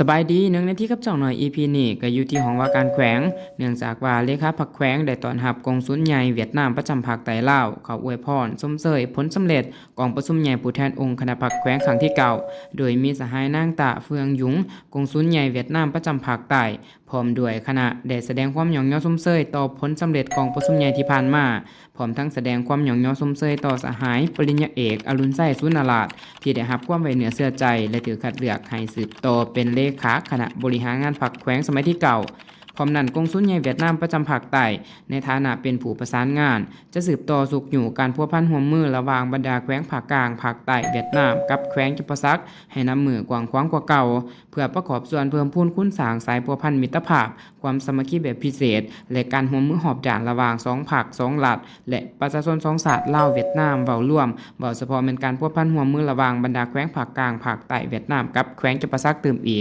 ສະບາຍດີ ໜຶ່ງນາທີກັບຊ່ອງນ້ອຍ ອີພີນີ້ກໍຢູ່ທີ່ຫ້ອງວ່າການແຂວງ ເນື່ອງຈາກວ່າເລຂາພັກແຂວງໄດ້ຕ້ອນຮັບກົງສຸນໃຫຍ່ຫວຽດນາມປະຈຳພາກໃຕ້ລາວ ເຂົ້າອວຍພອນຊົມເຊີຍຜົນສຳເລັດກອງປະຊຸມໃຫຍ່ຜູ້ແທນອົງຄະນະພັກແຂວງຄັ້ງທີເກົ້າ ໂດຍມີສະຫາຍນາງ ຕາ ເຟືອງ ຢຸງ ກົງສຸນໃຫຍ່ຫວຽດນາມປະຈຳພາກໃຕ້ ພ້ອມດ້ວຍຄະນະ ໄດ້ສະແດງຄວາມຍ້ອງຍໍຊົມເຊີຍຕໍ່ຜົນສຳເລັດກອງປະຊຸມໃຫຍ່ທີ່ຜ່ານມາ. ພ້ອມທັງສະແດງຄວາມຍ້ອງຍໍຊົມເຊີຍຕໍ່ສະຫາຍປະລິນຍາເອກ ອະລຸນໄຊ ສຸນນະລາດ ທີ່ໄດ້ຮັບຄວາມໄວ້ເນື້ອເຊື່ອໃຈ ແລະ ຖືກຄັດເລືອກໃຫ້ສືບຕໍ່ເປັນເລຂາຄະນະບໍລິຫານງານພັກແຂວງສະໄໝທີເກົ້າ. ພ້ອມນັ້ນ ກົງສຸນໃຫຍ່ຫວຽດນາມປະຈຳພາກໃຕ້ ໃນຖານະເປັນຜູ້ປະສານງານ ຈະສືບຕໍ່ຊຸກຍູ້ການພົວພັນຮ່ວມມືລະຫວ່າງບັນດາແຂວງພາກກາງ, ພາກໃຕ້ຫວຽດນາມ ກັບແຂວງຈຳປາສັກ ໃຫ້ນັບມື້ກວ້າງຂວາງກວ່າເກົ່າ ເພື່ອປະກອບສ່ວນເພີ່ມພູນຄູນສ້າງສາຍພົວພັນມິດຕະພາບ, ຄວາມສາມັກຄີແບບພິເສດ ແລະ ການຮ່ວມມືຮອບດ້ານລະຫວ່າງສອງພັກ, ສອງລັດ ແລະ ປະຊາຊົນສອງຊາດ ລາວ-ຫວຽດນາມ ເວົ້າລວມ, ເວົ້າສະເພາະແມ່ນການພົວພັນຮ່ວມມືລະຫວ່າງບັນດາແຂວງພາກກາງ, ພາກໃຕ້ຫວຽດນາມ ກັບແຂວງຈຳປາສັກຕື່ມອີກ.